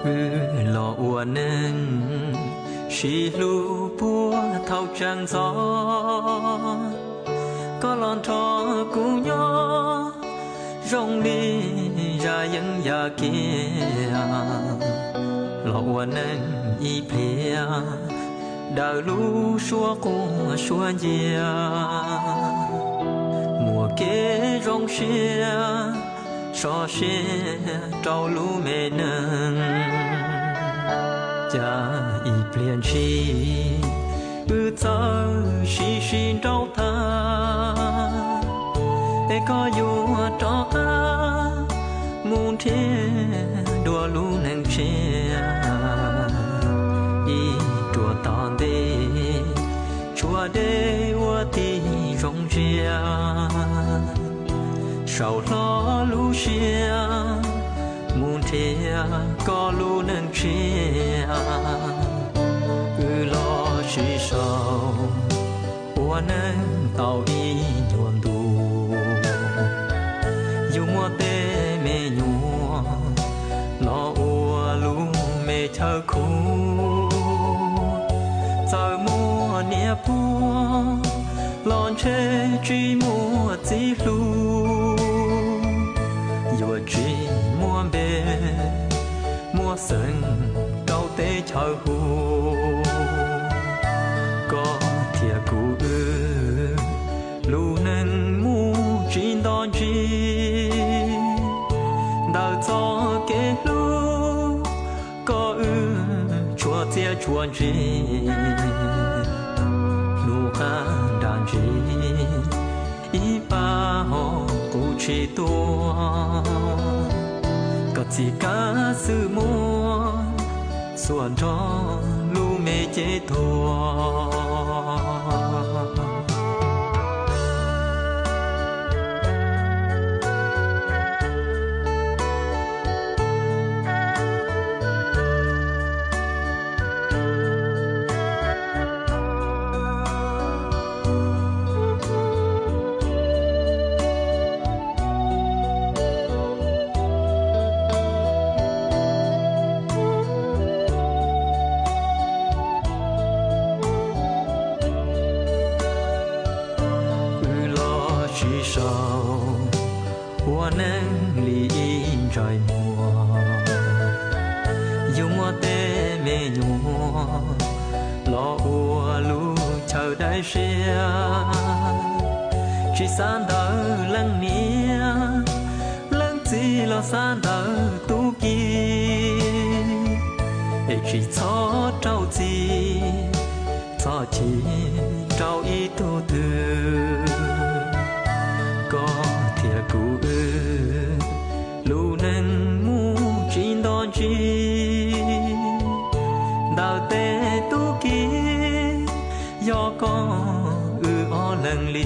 Wb los ua neej sib hlub puag thaum tseem ntxov, koj los nrog kuv nyob zoo li zaj yeeb yaj kiag. Los ua neej ib pliag, daws lub suab quaj suab ncia, muaj kev zoo siab, so siab rau lub me neej. Cas ib pliag ntshis wb txawm sib sib nrauj tag, es koj yuav rov qab mus nrhiav dua lub neej tshiab. Ib ruam tom ntej tshuav deb ua tib zoo ntsia, sau hlo lub siab mus nrhiav koj lub neej tshiab. Wb los sib sau ua neej tau ib nyuag ntu, yus muaj tej me nyuam los ua lub me chaw khuv. Txawm muaj niam pog los ntshe tsis muaj txiv hlub, yuav tsis muaj npe muaj xeem rau teb chaws hu. Koj thiab kuv wb lub neej mus tsis nto ntsis, ntawm txoj kev hlub koj wb tshuav txiaj tshuav ntsig. Hnub qab nram ntsis ib pab ho qub tsis tuaj, koj txiv kav xwm muab xuas nrog lub me cev tuag. Wb los sib sau ua neej li ib ntsais muag, yus muaj tej me nyuam los ua lub chaw dai siab. Tsis xav ntawm leej niam leej txiv los xav ntawm tub ki, es tsis txhob rau txim txhob chim rau ib tug twg. Koj thiab kuv wb lub neej mus tsis nto ntsis, ntawm tej tub ki yog koj wb ob leeg li.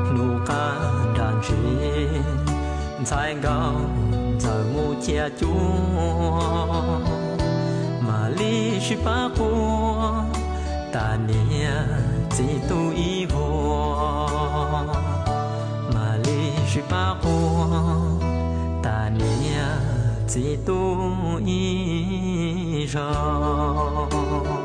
Hnub qab nram ntsis ntxhais nkauj ntxawm mus cia cuab, mam li sib pab quaj tas niam txiv tub ib vuag. Mam li sib pab quaj tas niam txiv tub ib zaug.